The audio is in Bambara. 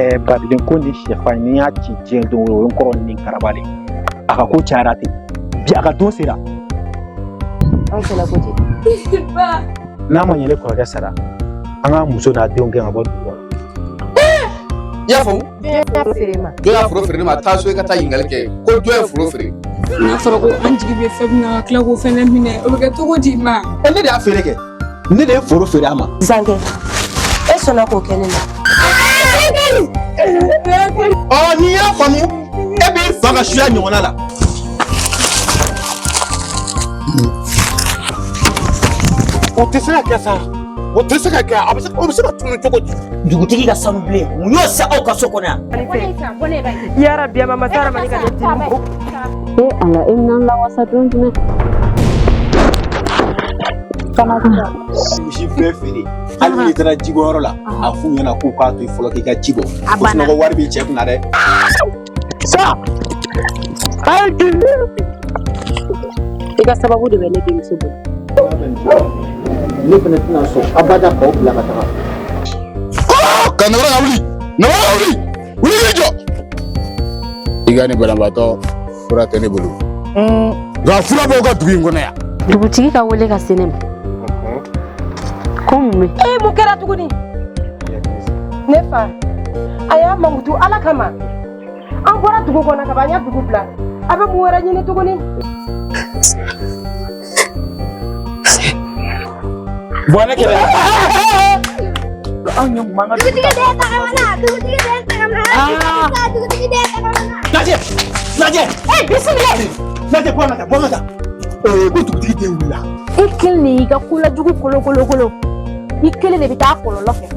Babilen ko ni sɛfan ni y'a ci diɲɛ don o ye n kɔrɔ ni karaba de a ka ko cayara ten bi a ka don sera. Anw fana ko ten. N'a ma ɲɛ ne kɔrɔkɛ sara an ka muso n'a denw gɛn ka bɔ dugu kɔnɔ. I y'a faamu? Jɔn feere ma. Jɔn y'a foro feere ne ma? Taa so i ka taa ɲininkali kɛ ko jɔn ye foro feere. N'a fɔra ko an jigi bɛ fɛn min na ka tila k'o fɛnɛ minɛ, o bɛ kɛ cogo di ma? Ne de y'a feere kɛ, ne de ye foro feere a ma. Zankɛ, e sɔnna k'o kɛ ne la. Ɔ n'i y'a faamu e b'i fa ka suya ɲɔgɔnna la. O tɛ se ka kɛ sa, o tɛ se ka kɛ, a bɛ se, o bɛ se ka tunu cogo di? Dugutigi ka sanu bilen, mun y'o se aw ka so kɔnɔ yan? Yarabi a ma sara mani ka ne dimi. E Ala, e bɛna n lawasa don jumɛn? Misi bɛɛ feere, hali n'i taara jibɔyɔrɔ la, a f'u ɲɛna k'u k'a to yen fɔlɔ k'i ka ji bɔ. A ko banna. Sunɔgɔ wari b'i cɛ kunna dɛ. Sa I ka sababu de bɛ ne denmuso bolo. Ne fana tɛna sɔn abada k'aw bila ka taga. Ka nabara ka wuli, nabara ka wuli, wuli k'i jɔ. I ka nin banabaatɔ fura tɛ ne bolo, nka fura b'aw ka dugu in kɔnɔ yan. Dugutigi ka wele ka se ne ma. Ko mun bɛ? E mun kɛra tuguni? Ne fa, a y'a mankutu Ala kama. An bɔra dugu kɔnɔ ka ban, an ya dugu bila. A bɛ mun wɛrɛ ɲini tuguni? Bɔn ne kɛlɛ. Anw ye mun b'an ka dugu Dugutigi den tagamana, dugutigi den tagamana, dugutigi den tagamana. Lajɛ, lajɛ. E bisimila! Lajɛ, bɔ an ka taa, bɔ an ka taa. Ko dugutigi den wulila. I kelen de y'i ka kolajugu kolokolokolo. I kelen de bɛ taa kɔlɔlɔ fɛ.